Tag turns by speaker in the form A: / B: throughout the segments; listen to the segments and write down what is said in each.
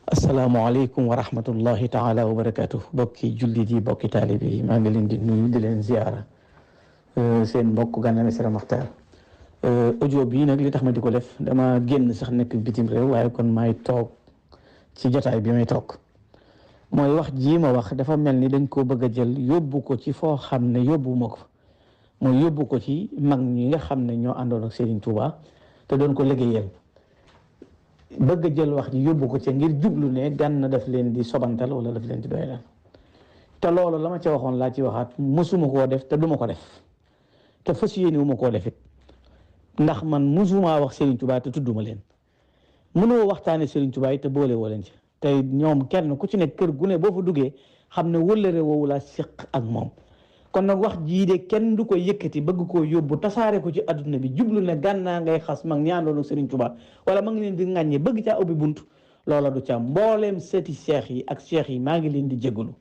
A: asalaamaaleykum wa rahmatullahi taala wa barakaatu bokki jullit yi bokki taalibe yi maa ngi leen di nuyu di leen ziara seen mbokk Gana Messere Maxtaar audio bii nag li tax ma di ko def dama génn sax nekk bitim réew waaye kon maay toog ci jotaay bi may toog mooy wax jii ma wax dafa mel ni dañ koo bëgg a jël yóbbu ko ci foo xam ne yóbbu ma ko mooy yóbbu ko ci mag ñi nga xam ne ñoo àndoon ak Serigne Touba te doon ko liggéeyal bëgg a jël wax ji yóbbu ko ca ngir jublu ne Gana daf leen di sobantal wala daf leen di doyalal te loolu la ma ca waxoon laa ci waxaat mësuma koo def te duma ko def te fas yéene wu ma koo defit ndax man mësuma wax Serigne Touba te tudduma leen mënoo waxtaane Serigne Touba yi te boole woo leen ci te ñoom kenn ku ci nekk kër gu ne boo fa duggee xam ne wëllëre woowu laa séq ak moom kon nag wax jii de kenn du ko yëkkati bëgg koo yóbbu tasaare ko ci adduna bi jublu ne Gana ngay xas mag ñaandoon ak Serigne Touba wala ma ngi leen di ŋàññe bëgg caa ubbi bunt loola du ca mbooleem seeti cheikh yi ak cheikh yi maa ngi leen di jégalu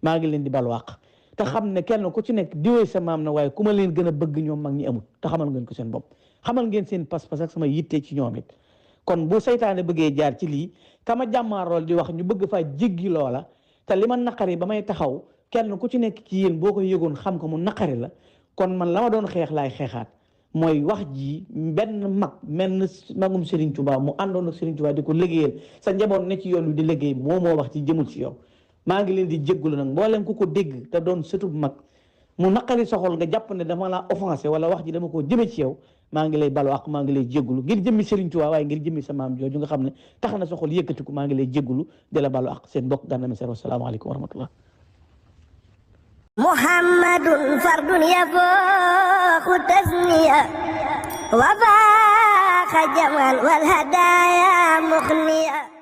A: maa ngi leen di balwaq te xam ne kenn ku ci nekk diwee sa maam na waaye ku ma leen gën a bëgg ñoom mag ñi amul te xamal ngeen ko seen bopp xamal ngeen seen pas-pas ak sama yitte ci ñoom it kon bu saytaane bëggee jaar ci lii kama jàmmaarool di wax ñu bëgg faa jéggi loola te li ma naqari ba may taxaw kenn ku ci nekk ci yéen boo ko yëgoon xam ko mu naqari la kon man la ma doon xeex laay xeexaat mooy wax ji benn menn magum Serigne Touba mu àndoon ak Serigne Touba di ko liggéeyal sa njaboot ne ci yoon wi di liggéey moo wax ci jëmul ci yow maa ngi leen di jéggulu nag mboolem ku ko dégg te doon sëtub mag mu naqari soxol nga jàpp ne dama laa offensé wala wax ji dama koo jëme ci yow maa ngi lay balu ak maa ngi lay jéggulu ngir jëmmi Serigne Touba waaye ngir jëmmi sa maam jooju nga xam ne tax na soxol yëkkatiku maa ngi lay jéggulu di la balu ak seen mbokk Gana Messere wasalaamaaleykum wa rahmatullah
B: محمد فرد يفوق تثنية وفاق جمال والهدايا مخنية